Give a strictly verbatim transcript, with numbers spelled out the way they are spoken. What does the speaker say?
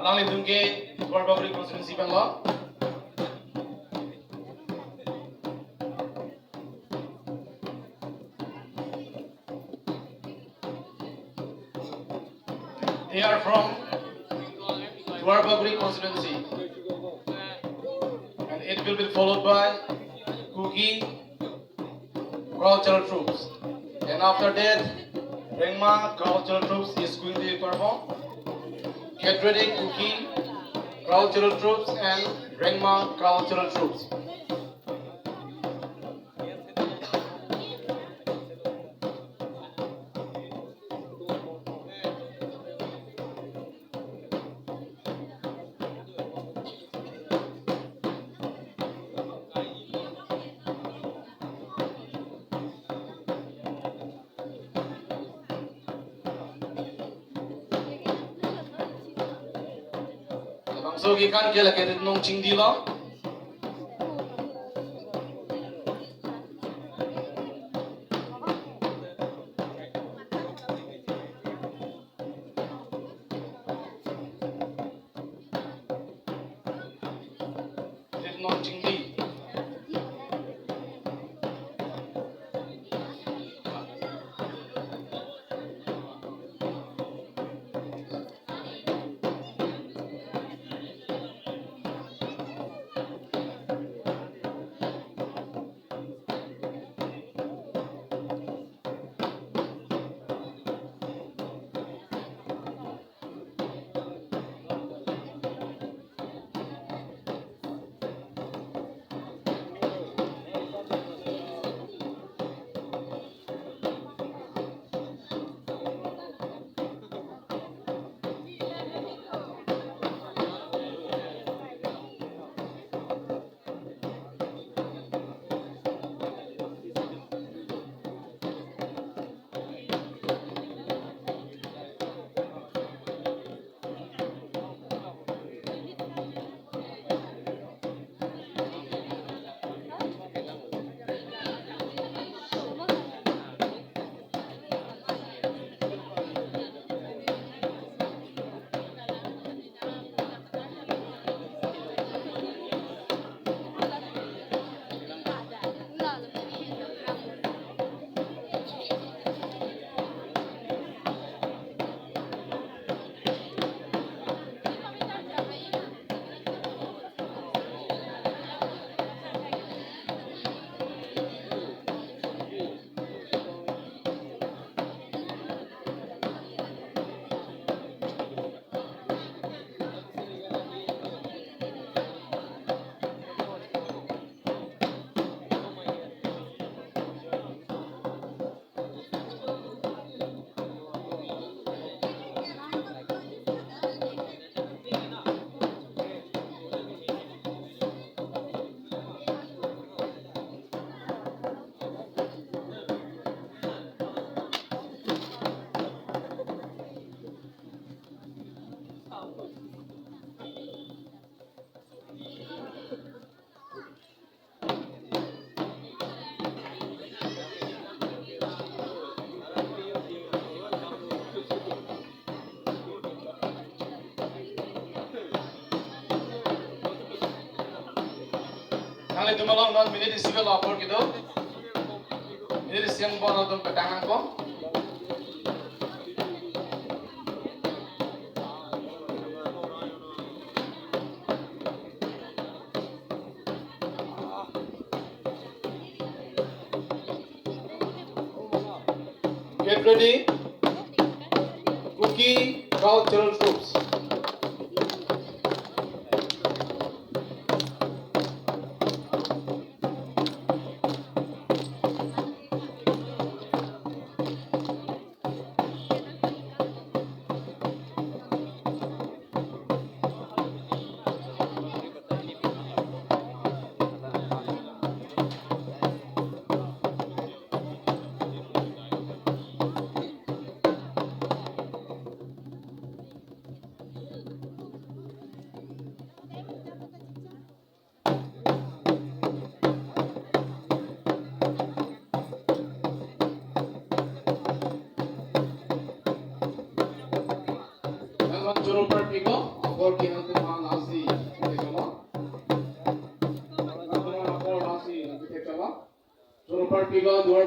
Nanglitum ke Duarbagori constituency pen lo. They are from Duarbagori constituency. And it will be followed by Kuki cultural troupes. And after that, Rengma cultural troupes is going to be performed. Get ready, Kuki cultural troupes and Rengma cultural troupes. Labangso kekan ke lake rit nong chingdi lo. Rit nong chingdi. Nanglitum along non minute isi ke lo apor kedo. Minute isi angbong nangtum petang nangpo. Get ready. Kuki cultural troupes. Chalo. Chalo party lo, Duarbagori